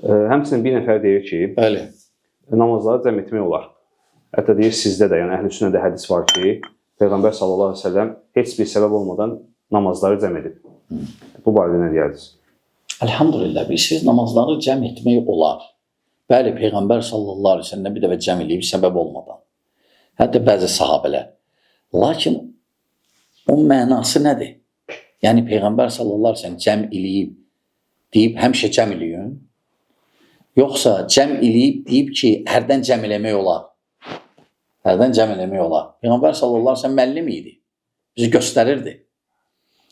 Həmçinin bir nəfər deyir ki, Bəli. Namazları cəm etmək olar. Hətta deyir sizdə də, yəni Əhl-i Sünnədə hədis var ki, Peyğəmbər sallallahu əleyhi və səlləm heç bir səbəb olmadan namazları cəm edib. Bu barədə nə deyərsiniz? Elhamdülillah, bilirsiniz, namazları cəm etmək olar. Bəli, Peyğəmbər sallallahu əleyhi və səlləm bir dəfə cəm eləyib səbəb olmadan. Hətta bəzi sahabələr. Lakin onun mənası nədir? Yəni Peyğəmbər sallallahu əleyhi və səlləm cəm eləyib deyib həmişə cəm eləyin. Yoxsa cəm eləyib deyib ki, hərdən cəm eləmək olar. Hərdən cəm eləmək olar. Peyğəmbər sallallahu əleyhi və səlləm müəllim idi. Bizi göstərirdi.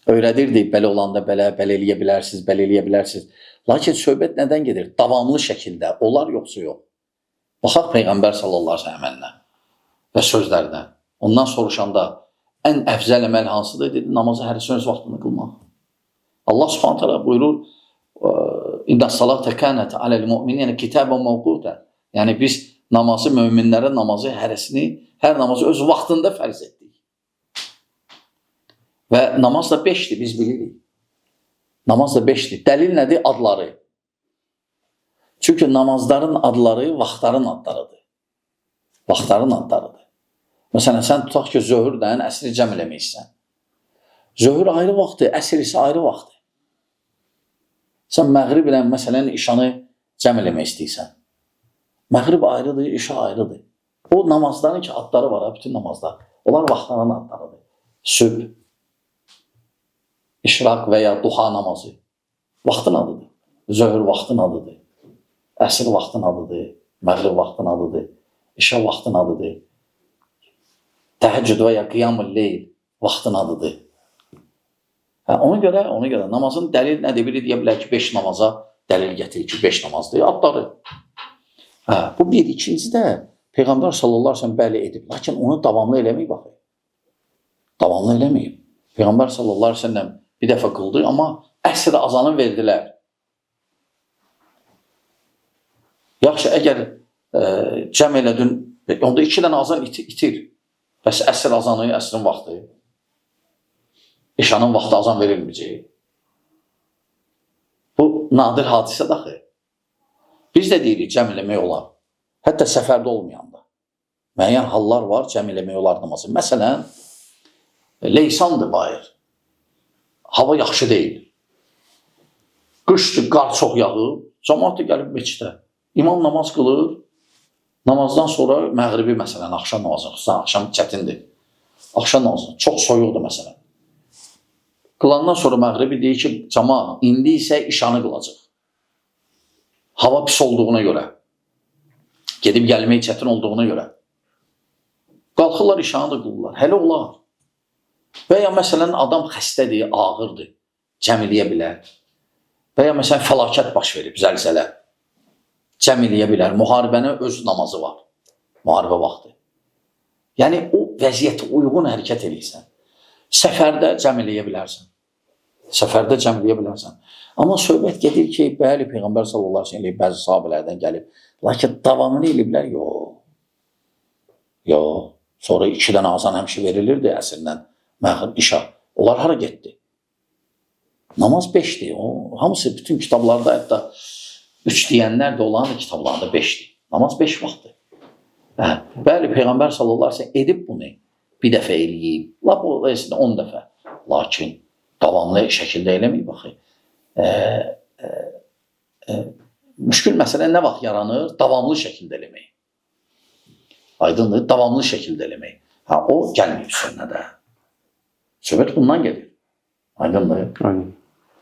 Öyrədirdi, belə olanda belə, belə eləyə bilərsiniz, belə eləyə bilərsiniz. Lakin söhbət nədən gedir? Davamlı şəkildə olar yoxsa yox. Baxaq Peyğəmbər sallallahu əleyhi və səlləm əməlinə və sözlərinə. Ondan soruşanda ən əfzəl əməl hansıdır? Dedi, namazı hərəsini öz vaxtında qılmaq. Allah Subhanahu taala buyurur: "İnna salata kanat alel mu'minina kitaban mawquta." Yəni biz namazı möminlərə namazı hərəsini, hər namazı öz vaxtında fərz etdik. Və namaz da 5-dir, biz bilirik. Namaz da 5-dir. Dəlil nədir? Adları. Çünki namazların adları vaxtların adlarıdır. Vaxtların adlarıdır. Məsələn, sən tutaq ki, zöhürdən əsri cəm eləməksən. Zöhür ayrı vaxtdır, əsr isə ayrı vaxtdır. Sən məğrib ilə, məsələn, işanı cəm eləmək istəyirsən. Məğrib ayrıdır, işa ayrıdır. O namazların ki, adları var, bütün namazlar. Onlar vaxtların adlarıdır. Sübh, işraq və ya duha namazı vaxtın adıdır. Zöhr vaxtın adıdır. Əsr vaxtın adıdır. Məğrib vaxtın adıdır. İşa vaxtın adıdır. Təhəccüd və ya qiyamul leyl vaxtın adıdır. Hə, ona görə namazın dəlil nədir? Biri deyə bilər ki, 5 namaza dəlil gətirir ki, 5 namazdır. Adları. Hə, bu bir. İkinci də Peyğəmbər sallallahu əleyhi və səlləm bəli edib. Lakin onu davamlı eləməyib axı. Davamlı eləməyib. Peyğəmbər sallallahu əleyhi və səlləm bir dəfə qıldı, amma əsr azanı verdilər. Yaxşı, əgər cəm elədin, onda 2 dənə azan itir. Bəs əsr azanı, əsrin vaxtı, işanın vaxtı azan verilməyəcək. Bu nadir hadisədir axı. Biz də deyirik, cəm eləmək olar. Hətta səfərdə olmayanda. Müəyyən hallar var, cəm eləmək olar namazı. Məsələn, leysandır bayır. Hava yaxşı deyil. Qışdır, qar çox yağır. Camaat da gəlib meçidə. İmam namaz qılır. Namazdan sonra məğribi məsələn, axşam namazı, xüsusən axşam çətindir. Axşam namazı çox soyuqdur məsələn. Qılandan sonra məğribi deyir ki, camaat indi isə işanı qılacaq. Hava pis olduğuna görə, gedib gəlmək çətin olduğuna görə. Qalxırlar, işanı da qılırlar. Hələ olar. Və ya məsələn, adam xəstədir, ağırdır, cəm eləyə bilər. Və ya məsələn, fəlakət baş verib, zəlzələ. Cəm eləyə bilər. Müharibənin öz namazı var. Müharibə vaxtı. Yəni, o vəziyyətə uyğun hərəkət eləyirsən. Səfərdə cəm eləyə bilərsən. Səfərdə cəm eləyə bilərsən. Amma söhbət gedir ki, bəli, Peyğəmbər sallallahu əleyhi və səlləm bəzi sahabələrdən gəlib. Lakin davamını eləyiblər? Yox. Yox. Sonra 2 dənə azan həmişə verilirdi əsrdən. Məğrib, işa. Onlar hara getdi? Namaz 5-dir. O, hamısı bütün kitablarda, hətta 3 deyənlər də olan kitablarda 5-dir. Namaz 5 vaxtdır. Hə, bəli, Peyğəmbər sallallahu əleyhi və səlləm edib bunu. Bir dəfə eləyib, lap o 10 dəfə. Lakin davamlı şəkildə eləməyib axı. Müşkül məsələ nə vaxt yaranır? Davamlı şəkildə eləmək. Aydındır, davamlı şəkildə eləmək. Hə, o gəlməyib sünnədə. Söhbət bundan gedir. Aydındır. Aynen.